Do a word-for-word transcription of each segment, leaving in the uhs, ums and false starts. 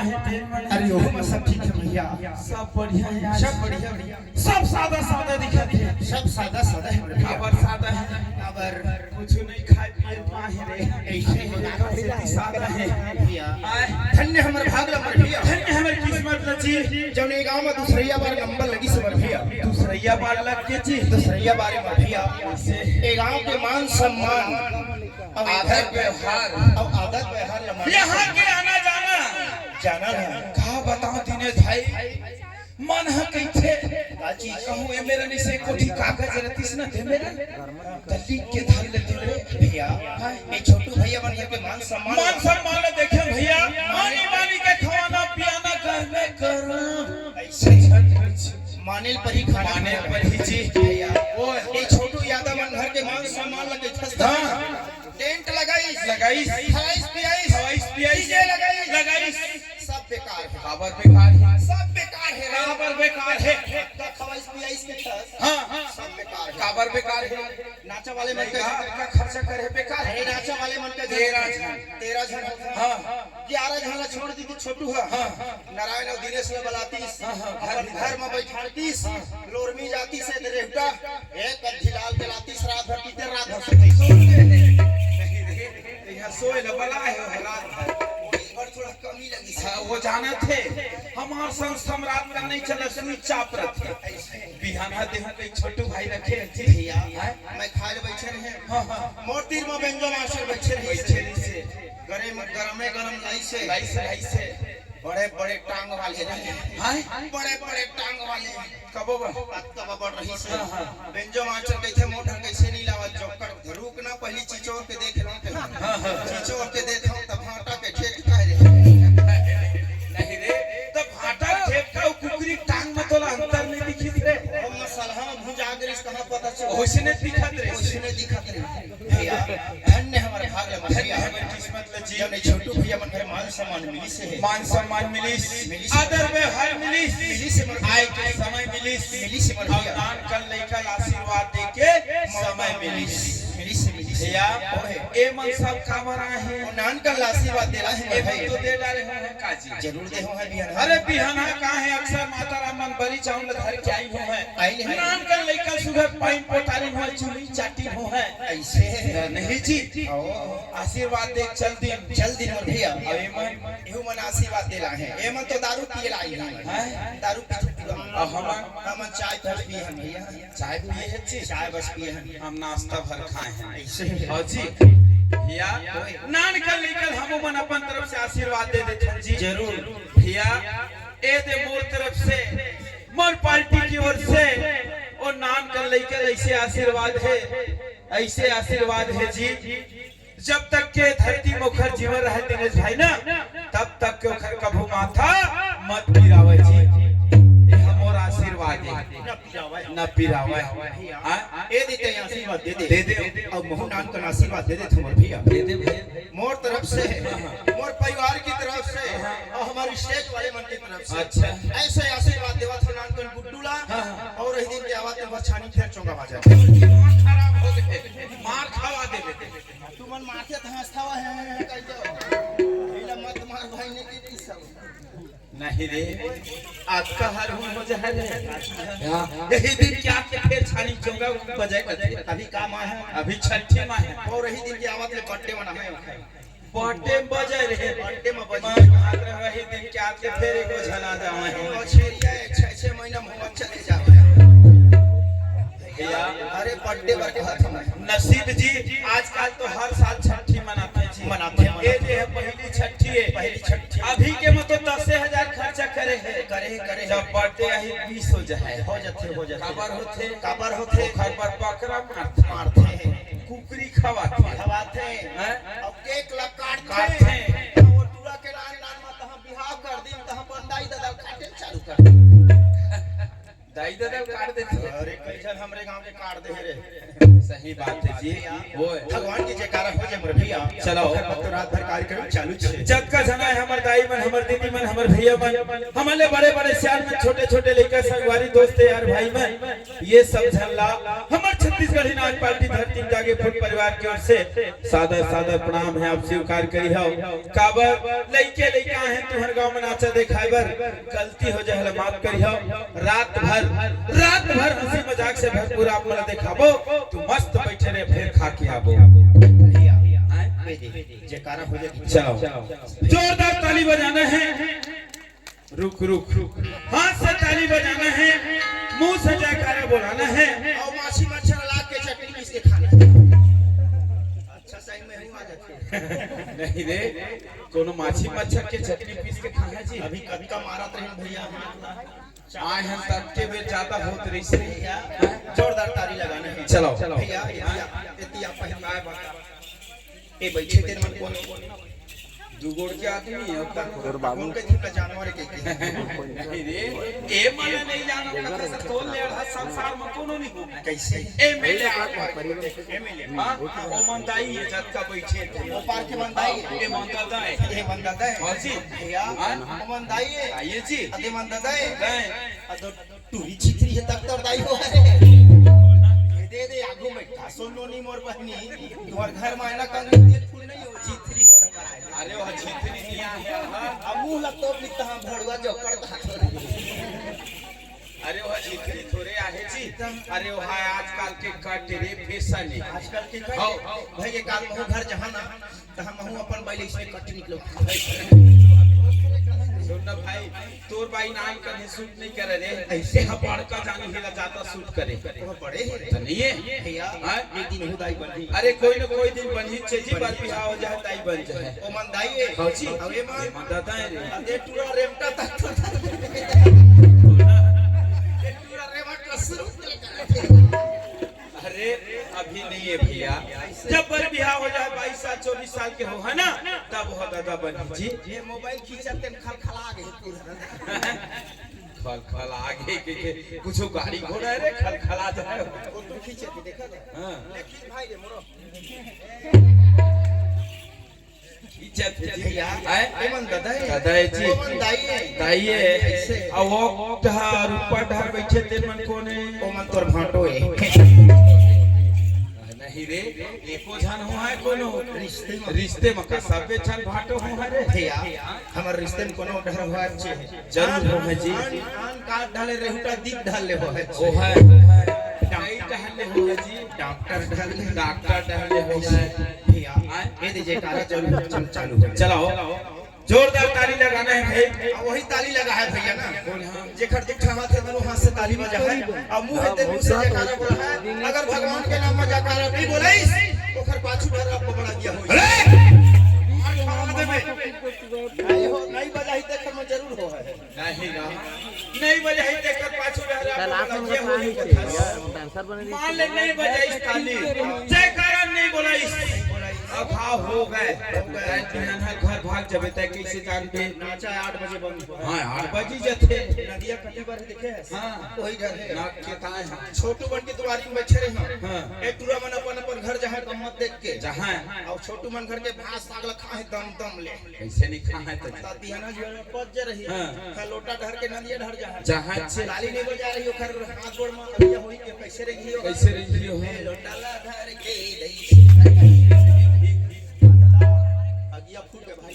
अरे, ओहू में सब ठीक हे भैया। सब बढ़िया हे, सब बढ़िया, बढ़िया। सब सादा सादा दिखत हे। सब सादा सादा हे भैया। काबर सादा हे? काबर? कुछ नहीं खाए पिए पाए रे। ऐसे हे। काबर से सादा हे? भैया। आय। धन्य हमर भाग ला मोर भैया। धन्य हमर किस्मत ला जी। जौन ए गांव में दूसरइया बार नंबर लगिस हे मोर भैया। दूसरइया बार लग के जी। दूसरइया बार मोर भैया। से। ए गांव के मान सम्मान। अउ आदर व्यवहार। अउ आदत व्यवहार ला मान। यहाँ के आना जाना। जाना ना। का बताओ दिनेश भाई, मन ह कहिथे, काची? कहूँ ए मेर अइसे कोठी कागज रतिस न दे मेर, त लिख के धर लेतेंव रे भैया। ए छोटू भैया मन के मान सम्मान। मान सम्मान ल देखे भैया, आनी बानी के खवाना पियाना घर में गरम। अइसे माने ल परही खाना माने ल परही जी। भैया, ओ। ए छोटू यादव मन घर के मान सम्मान ल कहिथस। हाँ। टेंट लगाइस। लगाइस। खवाइस पियाइस। खवाइस पियाइस। डीजे लगाइस। लगाइस। सब बेकार हे। काबर बेकार हे? सब बेकार हे रे। काबर बेकार हे? त खवाइस पियाइस के छस। हाँ, हाँ। सब बेकार हे। काबर बेकार हे? नाचा वाले मन के का खर्चा करे बेकार हे। अरे नाचा वाले मन के तेरह झन। तेरह झन होथे। हाँ। ग्यारह झन ला छोड़ दीस छोटू ह। हाँ। नारायण अउ दिनेश ला बलातिस। हाँ, हाँ। अपन घर में बैठारतिस। हाँ। लोरमी जातिस हे त रेहुटा। एक अद्धी लाल के लातिस रात भर पीते रात भर सोतिस। नहीं रे, यहाँ सोए ला बलाए हो रात भर। दिन भर थोड़ा कमी लगिस। हाँ, वो जानथे। हमार संग सम्राट का नहीं चला, सुनी चाप रखे। बिहान हा देहूं कहीं छोटू भाई रखे हे जी। भैया, हैं? मैं खाए ले बैठे रहे। हाँ, हाँ। मोर तीर में बेंजो मास्टर बैठे रहे। बैठे रहे से। गरम, गरमे गरम लाइस हे। लाइस हे, लाइस हे। बड़े बड़े टांग वाले रहे। हैं? बड़े बड़े टांग वाले। कबो बा? पत्ता बड़ रहिस हे। हाँ, हाँ। बेंजो मास्टर कहिथे मोर ढंग कइसे नहीं लावत, जोकर रुक ना, पहली चिचोर के देख लो। हाँ, हाँ। चिचोर के देखो, तब भाटा के ठेठ कह रहे। नहीं रे, त भाटा के ठेठ का अउ कुकरी टांग में तोला अंतर नहीं दिखिस रे। ओ मसलहा में भुजा गिरिस, कहाँ पता चला? ओइसने दिखत रे। ओइसने दिखत रे। भैया, धन्य हमर भाग ला धन्य भैया। हमर किस्मत ला जी। जब नहीं छोटू भैया मन के मान सम्मान मिलिस हे। मान सम्मान मिलिस, मिलिस। आदर व्यवहार मिलिस, मिलिस हे मोर भैया। आए के समय मिलिस, मिलिस हे मोर अउ भैया। नान कन लइका ला आशीर्वाद दे के समय मिलिस। मिलिस हे, मिलिस हे। भैया, ओहे। ए मन सब काबर आए हे? ओ नान कन ला आशीर्वाद देला हे ए मन भाई। तो दे डारे हों काजी। जरूर दे हों बिहान। अरे बिहान का हे, अक्सर माता राम मन बरी चाउर धर के आई हों। आई नहीं। नान कन लइका सुघर पाइन पोटारी हों, चुनी चाटी हों। अइसे। नहीं जी। ओ। आशीर्वाद दे चल दिन। चल दिन मोर भैया। अउ ए मन? एहू मन आशीर्वाद देला हे। ए मन तो दारू पिए ला आई हे। हैं? दारू पी चुके हैं। अउ हमन? हमन चाय भर पिए हन भैया। चाय पिए हे जी? चाय बस पिए हन। हम नाश्ता भर खाए हन। अइसे। हाँ जी। भैया, नान कन लइका हमू मन अपन तरफ से आशीर्वाद दे देथन जी। जरूर। भैया, ए दे मोर तरफ से, मोर पार्टी की ओर से, ओ नान कन लइका अइसे आशीर्वाद हे, अइसे आशीर्वाद हे जी। जब तक के धरती में ओखर जीवन रहे दिनेश भाई ना, तब तक के ओखर कभू माथा मत पिरावे जी। ए हमर आशीर्वाद हे। न पिरावे। न पिरावे। हाँ? ए दे ते आशीर्वाद दे दे। दे दे। अउ महू नान कन आशीर्वाद दे दे हमर भैया। दे दे भैया। मोर तरफ से, मोर परिवार की तरफ से, अउ हमर स्टेज वाले मन की तरफ से। अच्छा। अइसे आशीर्वाद देवत हों नान कन गुड्डू ला, हाँ, हाँ। अउ रही दिन के आवत हे छानी फेर चोंगा बाजा। दिमाग खराब हो गे, मार खवा देबे। तुमन मारते त हंसत हवा हे, हे, हे, कहि दो। एला मत मार भाई, नहीं गिरतिस सब। नहीं रे, आज का हर हूँ हो जाए रे। हाँ। यही दिन के आके फेर छानी चोंगा बजाए करथे। अभी का माह हे? अभी छठी माह हे। अउ यही दिन के आवत ले बर्थडे मनाए हे। बर्थडे में बजाए रे। बर्थडे में बजाए। मैं कहा रही दिन के आके फेर एगो झना जावे हे। मछरिया हे, छह, छह महीना में हुआ चले जावे हे। भैया। अरे बर्थडे बर कहत हूँ मैं। नसीब जी, आजकल तो हर साल छठी मनाथे जी। मनाथे, ए मनाथे। जे हे पहली छठी हे। पहली छठी। अभी के में तो दसे हजार खर्चा करे हे। करे हे, करे हे। जब बर्थडे आही बीस हो जाए। हो जाथे, हो जाथे। काबर होथे? काबर होथे? ओखर बर बकरा मारथे। मारथे। कुकरी खवाथे। खवाथे। हैं? अउ केक ला काटथे। काटथे। अउ टूरा के लान लान म तहाँ बिहाव कर दिन, तहाँ बंदाई ददा काटे चालू कर दिन। दाई ददा काट देथे। अरे, कई झन हमरे गांव के काट दे रे। सही बात है जी। ओए। भगवान के जयकारा हो जाए मोर भैया। चलो। ओकर बाद तो रात भर कार्यक्रम चालू छे। जतका झन आए, हमर दाई मन, हमर दीदी मन, हमर भैया मन, हमर ले बड़े-बड़े सियान मन, छोटे-छोटे लइका, संगवारी, दोस्त, यार, भाई मन, ये सब झन ला हमर छत्तीसगढ़ी नाच पार्टी धरती जागे फूट परिवार की ओर से सादर, सादर प्रणाम है, आप स्वीकार करिहव। काबर लइके लइका हे तुहर गांव में नाचा देखाए बर, गलती हो जाए ला माफ करिहव। रात भर, रात भर हंसी मजाक से भरपूर आप मन ला देखाबो। तू मस्त बैठे रहे, फिर खा के आबो। भैया, आए? जयकारा हो जाए। चलो, जोरदार ताली बजाना है। रुक, रुक, रुक। हाथ से ताली बजाना है, मुंह से जयकारा बोलाना है। और माछी मच्छर ला के चटनी पीस के खाना है। अच्छा, सही में हूँ आ जाते। नहीं रे, कोनो माछी मच्छर के चटनी पीस के खाना जी। अभी कतका मारत रहे भैया। आए हैं तब के बेर ज्यादा होत रही से। भैया, जोरदार ताली लगाना है। चलो। भैया, ये दिया, ये दिया, पहले ए, बइठे तेन मन कोन? दू गोड़ के आदमी हे, अब तक तोर बाबू। कोन कहिथे का जानवर के के? नहीं रे, ए मन नहीं जानो, कथे से तोर ले अड़हा संसार में कोनो नहीं हो। कैसे? ए मिले आदमी। ए मिले। हाँ, ओ मन दाई हे, जतका बइठे हे। ओ पार के मन दाई हे। ए मन दादा हे। ए मन दादा हे। हाँ जी। भैया, हाँ? ओ मन दाई हे। आइए जी। अदे मन दादा हे। दाई। अदो टूरी छितरी हे तक तोर दाई हो रे। दे दे आगू में का सुन लो नी मोर बहनी। तोर घर में आना कंग तेल फूल नहीं हो छितरी। अरे वो छितरी नहीं आया। अब मुंह लग तो लिखता हम भड़ुआ जो करता। अरे वो छितरी थोड़े आहे जी। अरे वो है आजकल के कट रे फैशन है। आजकल के कट। हाँ। भाई ये काल महू घर जहाँ ना त हमहू अपन बाई ले इसमें कट निकलो। सुन ना भाई, तोर बाई नान कभी सूट नहीं करे रे। ऐसे हम बड़का जानी हिला जाता सूट करे। वो बड़े ही त नहीं है। भैया, हाँ? एक दिन हो दाई बनी। अरे कोई ना कोई दिन बनी छे जी, बर बिहाव हो जाए, दाई बन जाए। ओ मन दाई है। हाँ जी। अब ये मन। ये मन दादा है रे। अरे टूरा रेमटा तक तो। ये टूरा रेमटा शुरू से लेकर। अरे, अभी नहीं है भैया, जब बर बिहाव हो जाए, बाईस साल, चौबीस साल के हो, है ना, तब हो दादा बन जी। ये मोबाइल खींचत तेन खलखला गए पूरा। खलखला गए के, के कुछ गाड़ी घोड़ा है रे, खलखला जाए। फोटो खींचे थे, देखा था? हाँ। लेकिन भाई रे मोरो। इज्जत है जी। भैया, हैं? ए मन दादा है। दादा है जी। ओ मन दाई है। दाई है। ऐसे। आ वो डहर, ऊपर डहर बैठे ते मन कोन है? ओ मन तोर भांटो है। नहीं रे, एको झन हो है कोनो। रिश्ते में। रिश्ते में का सबे झन भांटो हो है रे। भैया, हमर रिश्ते में कोनो डहर हो अच्छे है। जरूर हो है जी। आन, आन का ढाले रेहुटा दीप ढाले हो है। ओ है, ओ है। कई ढाले हो है जी। डॉक्टर ढाले। डॉक्टर ढाले हो है। भैया, आए? ये दे जयकारा चालू, चल, चालू हो। चलाओ। जोरदार ताली लगाना है भाई। अब वही ताली लगा है भैया ना। जेकर दुख हवा थे दोनों हाथ से ताली बजा है। अब मुंह है ते मुंह से जयकारा बोला है। अगर भगवान के नाम में जयकारा नहीं बोलाइस, ओकर पाछू डहर आपको बड़ा दिया होई। अरे! नहीं हो, नहीं बजाही ते खत्म जरूर हो है। नहीं ना। नहीं बजाही ते कर पाछू डहर आपको बड़ा दिया होई। मान ले नहीं बजाइस ताली, जयकारा नहीं बोलाइस, अब हाँ हो गए। तैं बिहान घर भाग जबे, तैं कैसे जानबे? नाचा आठ बजे बंद हुआ। हाँ, आठ बजे जथे। नदिया कटे बर देखे है? हाँ। वही घर है। ना, के ताए हैं। छोटू बन के दुआरी में बैठे रहे हैं। हाँ। एक टूरा मन अपन, अपन घर जहाँ गम्मत देख के। जहाँ। और छोटू मन घर के भात साग ला खाए दम दम ले। कैसे नहीं खाए तो? ताती है ना जो पच जा रही है। हाँ। हाँ, लोटा ढार के नदिया ढार जहाँ। जहाँ से लाली नहीं बजा रही हो, खर हाथ गोड़ में अगिया होई के कैसे रही हो? कैसे रही हो? ए, लोटा ला ढार के दई। अगिया फूट गया भाई।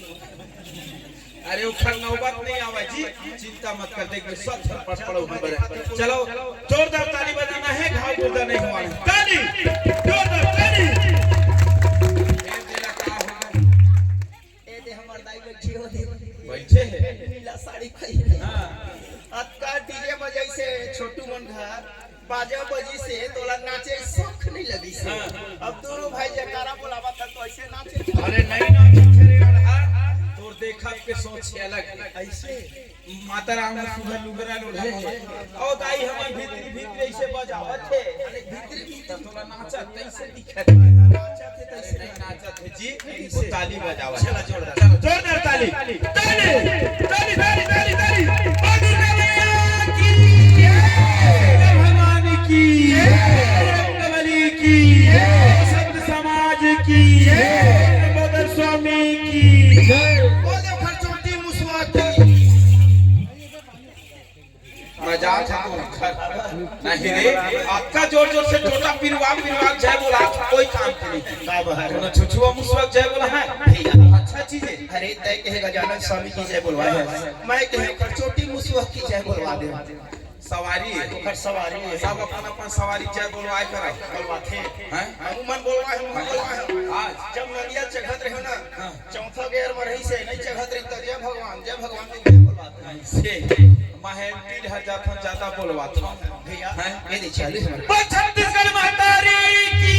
अरे, ओखर नौबत नहीं आवा जी, चिंता मत कर, देख, सब झटपट पड़ो हम बरे। चलो, जोरदार ताली बजाना है, घाव गुर्दा नहीं हुआ है। ताली, जोरदार ताली। ए, तेरा का हो गया? ए, दे हमर दाई बैठी हो दे। बैठे है। नीला साड़ी पहने। हाँ। अतका डीजे बजाई से छोटू मन घर। बाजा बजी से तोला नाचे शौक नहीं लगी से। हाँ। अब दोनों भाई जयकारा बोलावा था तो ऐसे नाचे। अरे नहीं नाचे थे रे यार, हाँ? तोर देखा के सोच है अलग। ऐसे? माता राम ने सुबह लुगरा लोढ़े है। ओ दाई हमार भीतरी भीतरी ऐसे बजावत है। अरे भीतरी भीतरी। तो तोला नाचा तैसे दिखत है। नाचा थे तैसे नहीं नाचा। जी, वो ताली बजावा। चला, जोरदार। जोरदार ताली। ताली, ताली, ताली, ताली, ताली। माँ दुर्गा मैया की जय। मजाक है तोर घर। नहीं रे, अतका जोर जोर से टोटा पिरवा पिरवा जय बोला, कोई काम के नहीं। का बहार? कोनो छुछुआ मुसुआ जय बोला है? भैया। अच्छा चीज है। अरे, तय कहे गजानन स्वामी की जय बोलवा है, मैं कहे ओकर चोटी मुसुआ की जय बोलवा दे। सवारी है। ओकर सवारी है। सब अपन अपन सवारी जय बोलवाए करा। बोलवाथे। हैं? हमू मन बोलवा है, हमू मन बोलवा है। आज। जब नदिया चघत रहे ना, हाँ। चौथा गेर में रही से नहीं चघत रही तो जय भगवान, जय भगवान के जय बोलवाथे। से महंती हर जाथन ज्यादा बोलवाथे। भैया, हैं? ये दे चालू है हमारे। बोल छत्तीसगढ़ महतारी की।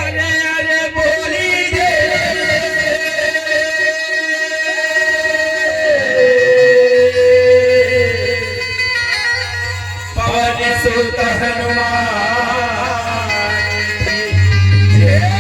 अरे, अरे, बोली दे। पवन सुत हनुमान की जय।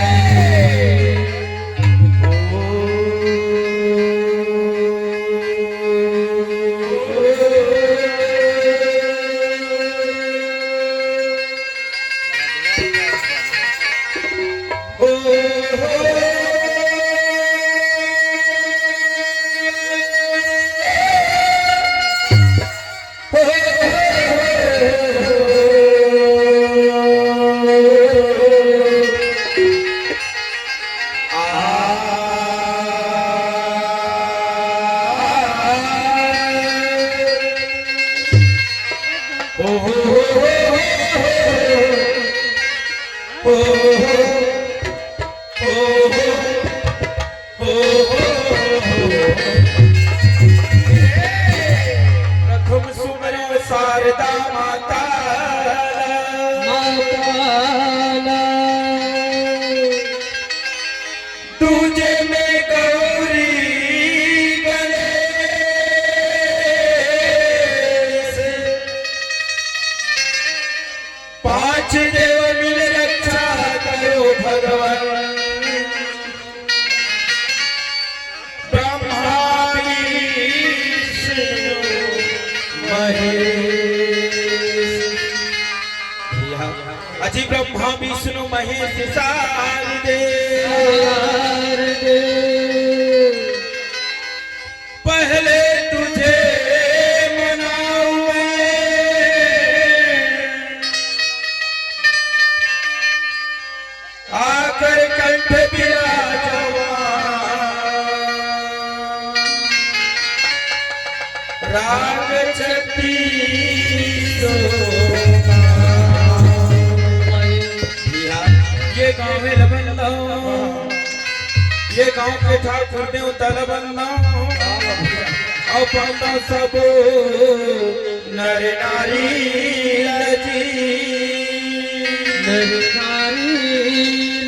प्रथम सुमरन शारदा माता। माता। दूजे में गौरी गणेश। पांच देव मिल रक्षा करो भगवान। ब्रह्मा विष्णु महेश। अजी ब्रह्मा विष्णु महेश शारदे। पहले तुझे मनाऊं मैं, आकर कंठ विराजमान। राग छत्तीसो। ये गाँव हे लबंदो, ये गाँव के ठाकुर देवता लबंदो, अउ बंदो सब नर नारी लजी। नर नारी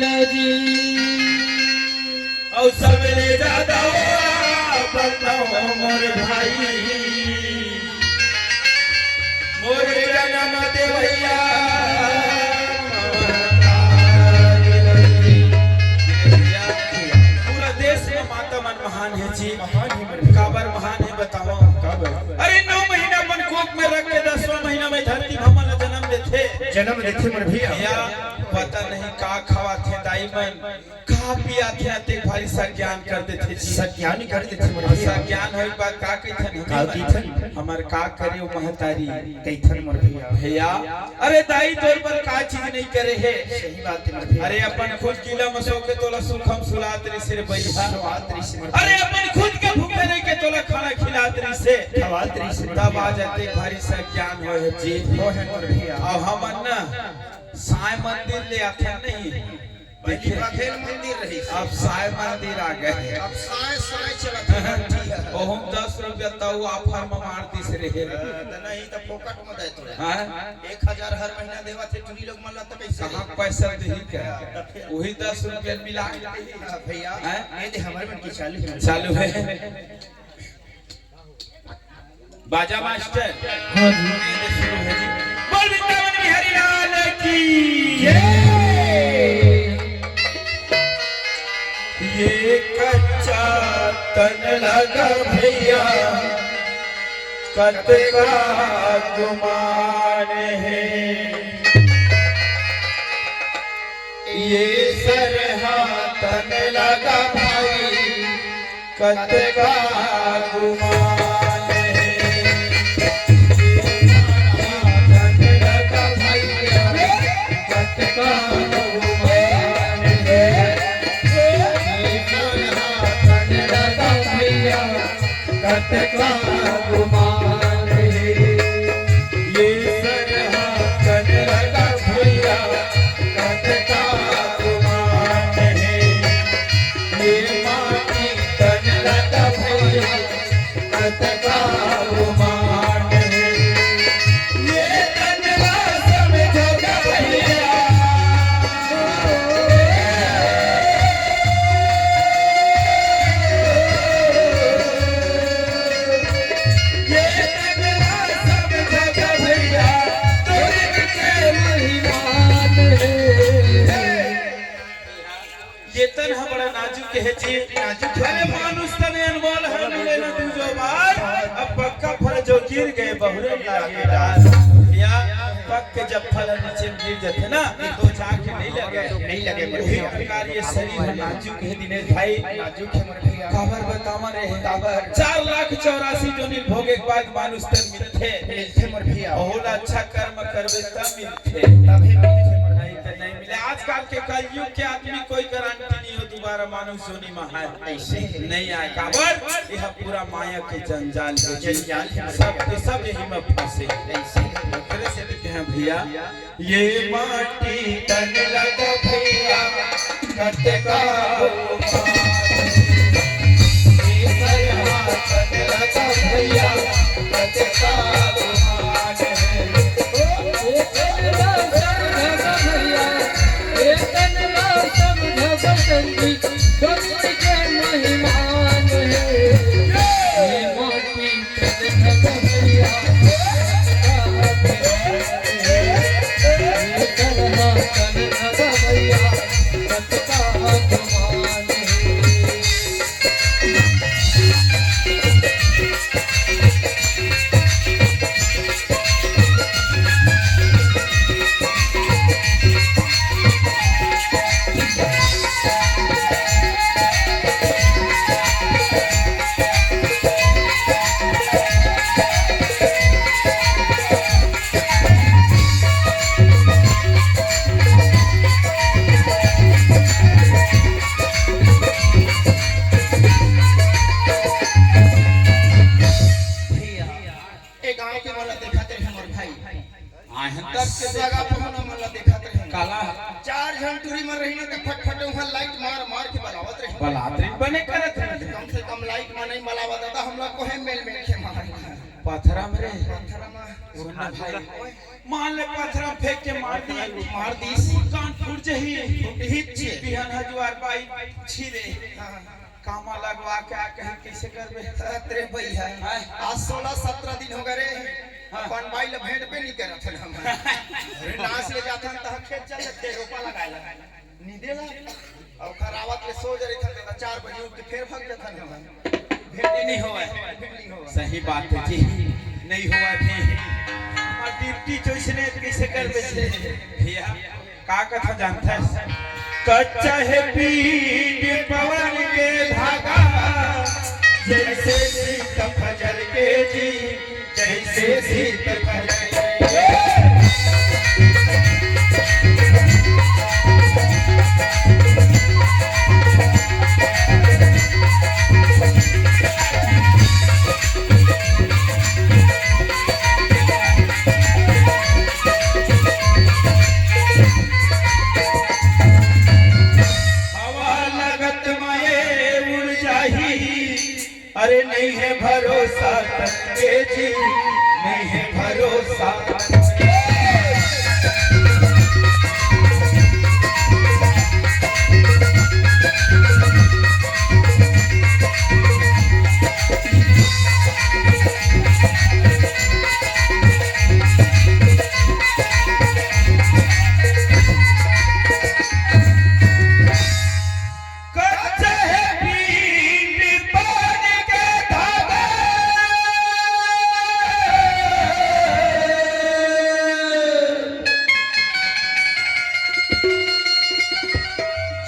लजी। अउ सबले ज्यादा बंदो मोर भाई, मोर जनम देवैया। पूरा देश में माता मन महान हे जी। महान हे मन। काबर महान हे बतावव? काबर? अरे नौ महीना अपन कोख में रख के दसवां महीना में धरती म हमन ला जनम देथे। जनम देथे मोर भैया। भैया, पता नहीं का खवाथे दाई मन, का पियाथे, अतेक भारी सज्ञान कर देथे जी। सज्ञान कर देथे मोर भैया। सज्ञान होय के बाद का कहिथन? का कहिथन? हमर का करे ओ महतारी? कहिथन मोर भैया। भैया, अरे दाई तोर बर का चीज नहीं करे हे? सही बात हे मोर भैया। अरे अपन खुद गीला म सो के तोला सुखम सुलात रहिस रे बइहा। सुलात रहिस रे। अरे अपन खुद के भूखे रह के तोला खाना खिलात रहिस हे। खवात रहिस रे। तब आज अतेक भारी सज्ञान होय हे जी। होय हे मोर भैया। अउ हमन न साय मंदिर ले आथन नहीं। पहली बघेल मंदिर रहिस। अब साय मंदिर आ गे। अब साय, साय चलत हे, ठीक हे। ओहू म दस रुपया तउ offer म मार दिस रे। अ, त नहीं त फोकट म दे तोला। हाँ? एक हजार हर महीना देवत हे टूरी लोग मन ला, त कइसे? कहाँ पैसा देही का? हाँ, त फिर वही दस रुपया मिला के देही। हाँ, भैया, हाँ? ये दे हमर मन के चालू हे। चालू हे। बाजा मास्टर। हाँ जी। ये दे शुरू हे जी। बोल वृंदावन बिहारी लाल की। जय। ये कच्चा तन लगा भैया, कतका गुमान हे। ये सरहा तन लगा भाई, कतका गुमान हे। कतका गुमान हे, ये सरहा तन लगा भैया, कतका गुमान हे, ये माटी तन लगा भैया, कतका गुमान हे, ये तन ला समझो भैया। ये तन ला समझो भैया, तोरे के महिमान हे। ये तन ह बड़ा नाजुक हे जी। नाजुक हे। अरे मानुष तन अनमोल हे, मिले न दूजो बार। अब पक्का फर जो गिर गए बहुरे लागे डार। या पक के जब फल नीचे में गिर जाथे ना, तो जाके नहीं लगे। नहीं लगे, वही प्रकार ये शरीर ह नाजुक हे दिनेश भाई। नाजुक हे मोर भैया। काबर बतावा रे? काबर? चार लाख चौरासी जोनी भोगे के बाद मानुष तन मिलथे। मिलथे मोर भैया। बहुत अच्छा कर्म करबे तब मिलथे। तभी मिलथे मोर भाई। नहीं तो नहीं मिले। आजकल के कलयुग के आदमी कोई गारंटी नहीं हो दोबारा मानुष जोनी में आए। ऐसे ही। नहीं आए। काबर? यह पूरा माया के जंजाल हे। जंजाल हे। सब के सब यही में फंसे। ऐसे ही। ओकरे से लिखे हैं भैया, ये माटी तन लगा भैया, कतका गुमान हे। ये सरहा तन लगा भैया, कतका गुमान हे। भैया, ए गांव के मन ला देखत रहे मोर भाई। आए हैं तब के सगा पहुना मन ला देखत रहे। काला? चार झन टूरी मन रही ना, त फटफट उहाँ लाइट मार मार के बलावत रहे। बलावत रहे, बने करत रहे। कम से कम लाइट में नहीं बलावा दादा, हमला कोहे मेल मेल के मार। पथरा में रे। पथरा में। सुन ना भाई, मान ले पथरा फेंक के मार दी। मार दी। कान फूट जही। फूट ही छे। बिहान हजुआर बाई छी रे। हाँ। कामा लगवा के आ कहीं कैसे करबे? अरे भैया, हाँ। आज सोलह सत्रह दिन हो गए रे। हाँ। अपन बाई ले भेंट पे नहीं करत हन हम। अरे नाच ले जाथन त खेत चल जाते, रोपा लगाए ला। नींदे ला। और खरावत ले सो जा रही था, चार बजे उठ के फिर भाग जाथन हम। भेंट नहीं होवे। भेंट नहीं होवे। सही बात है जी, नहीं होवे भी। और ड्यूटी चोइसने कैसे करबे जी? भैया, का कथा जानता है? कच्चा है पीठ पवन के धागा, जैसे शीत फजर के जी, जैसे शीत फजर के। हवा लगत माए उड़ जाही, अरे नहीं है भरोसा तन के जी, नहीं है भरोसा तन के। कच्चा है पीठ पवन के धागा।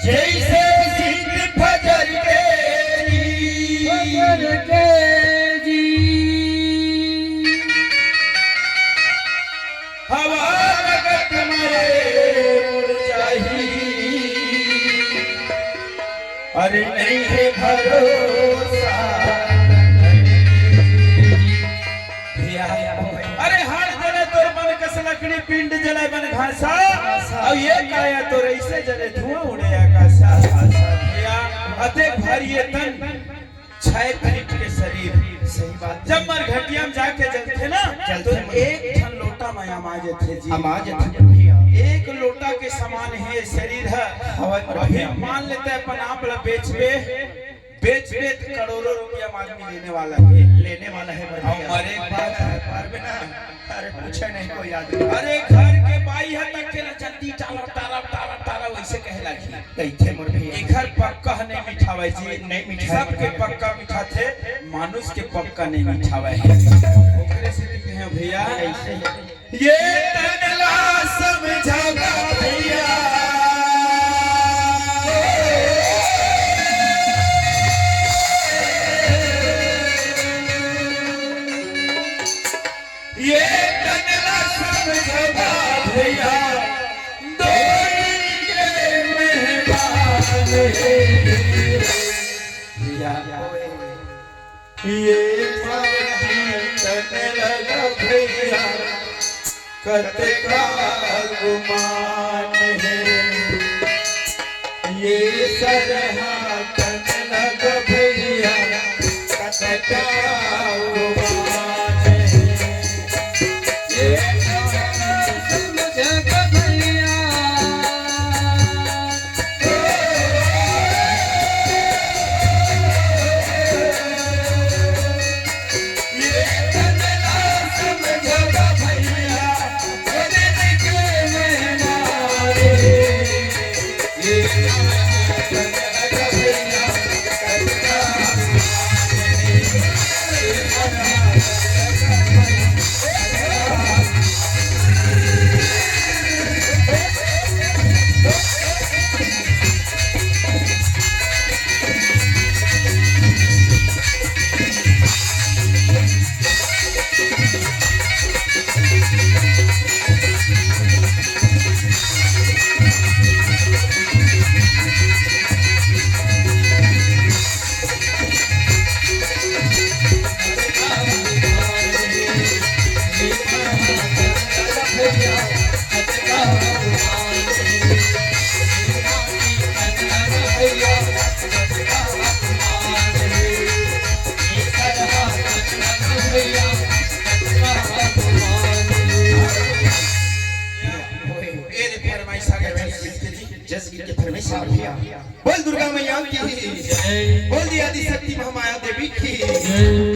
जैसे शीत फजर के जी। फजर के जी। हवा लगत माए उड़ जाही। अरे नहीं है भरोसा। अरे हाथ जले तोर मन कस लकड़ी, पिंड जले मन घासा। अउ ये काया तोर ऐसे जले धुआं उड़े आकाशा। या अतेक भारी ये तन, छह फीट के शरीर। सही बात। जब मरघटिया में जाके जलथे ना, जलथे तो मन। एक ठन लोटा में अमा जथे जी। अमा जथे भैया। एक लोटा के समान हे शरीर ह। हवय अभी भैया। मान लेते अपन आप ला बेचबे, बेचबे त करोड़ों रुपया में आदमी लेने वाला है। लेने वाला है अउ भैया। मरे के बाद, मरबे ना। अरे पूछे नहीं कोई आदमी। अरे घर के बाई ह तक के ना जल्दी टाला, टाला, टाला, टाला वैसे कहे लगी। कहिथे मोर भैया। एकर पक्का नहीं मिठावे जी। नहीं मिठावे सबके भैया। पक्का मिठाथे, मानुष के पक्का नहीं मिठावे है। ओकरे से कहते हैं भैया, कैसे? ये तन ला समझावा भैया। ये तन ला समझावा भैया, डोली के मेहमान हे। भैया, ये माटी तन लगा भैया, कतका गुमान हे। ये सरह